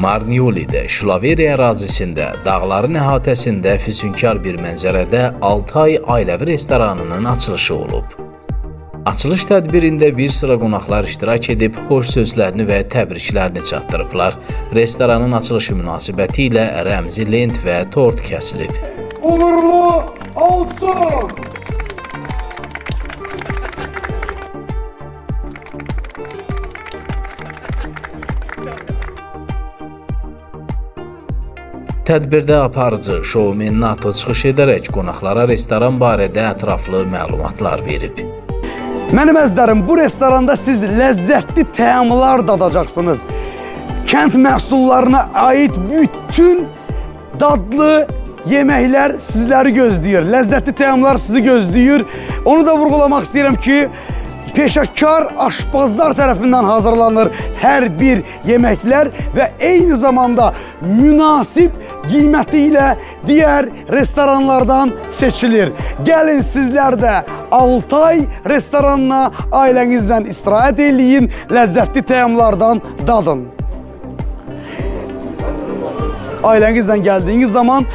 Marniolidə, Şulaveri ərazisində, dağların əhatəsində füsunkar bir mənzərədə Altay ailəvi restoranının açılışı olub. Açılış tədbirində bir sıra qonaqlar iştirak edib, xoş sözlərini və təbriklərini çatdırıblar. Restoranın açılışı münasibəti ilə rəmzi lent və tort kəsilib. Uğurlu olsun! Tədbirdə aparıcı şoumen NATO çıxış edərək qonaqlara restoran barədə ətraflı məlumatlar verib. Mənim əzizlərim, bu restoranda siz ləzzətli təamlar dadacaqsınız. Kənd məhsullarına aid bütün dadlı yeməklər sizləri gözləyir. Ləzzətli təamlar sizi gözləyir. Onu da vurğulamaq istəyirəm ki, peşəkar aşpazlar tərəfindən hazırlanır hər bir yeməklər və eyni zamanda münasib qiyməti ilə digər restoranlardan seçilir. Gəlin sizlər də Altay restoranına ailənizlə istirahət eləyin, ləzzətli təamlardan dadın. Ailənizlə gəldiyiniz zaman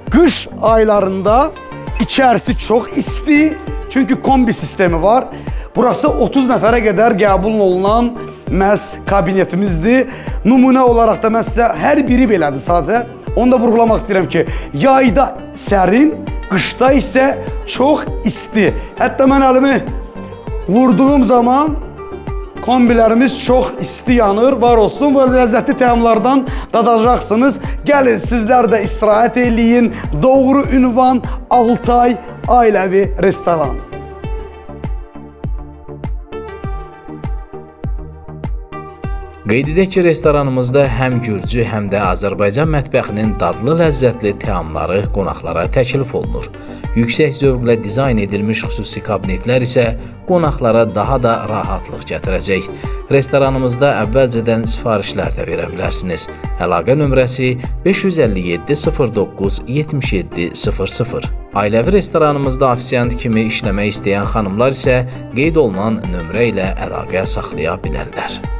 qış aylarında içərisi çox isti, çünki kombi sistemi var. Burası 30 nəfərə qədər qəbul olunan məhz kabinetimizdir. Nümunə olaraq da mən sizə hər biri belədir sadə. Onu da vurğulamaq istəyirəm ki, yayda sərin, qışda isə çox isti. Hətta mən əlimi vurduğum zaman kombilərimiz çox isti yanır, var olsun. Bu ləzzətli təamlardan dadacaqsınız. Gəlin sizlər də istirahət eləyin. Doğru ünvan Altay Ailəvi Restoran. Qeyd edək ki, restoranımızda həm gürcü, həm də Azərbaycan mətbəxinin dadlı, ləzzətli təamları qonaqlara təklif olunur. Yüksək zövqlə dizayn edilmiş xüsusi kabinetlər isə qonaqlara daha da rahatlıq gətirəcək. Restoranımızda əvvəlcədən sifarişlər də verə bilərsiniz. Əlaqə nömrəsi 557 09 77 00. Ailəvi restoranımızda ofisiant kimi işləmək istəyən xanımlar isə qeyd olunan nömrə ilə əlaqə saxlaya bilərlər.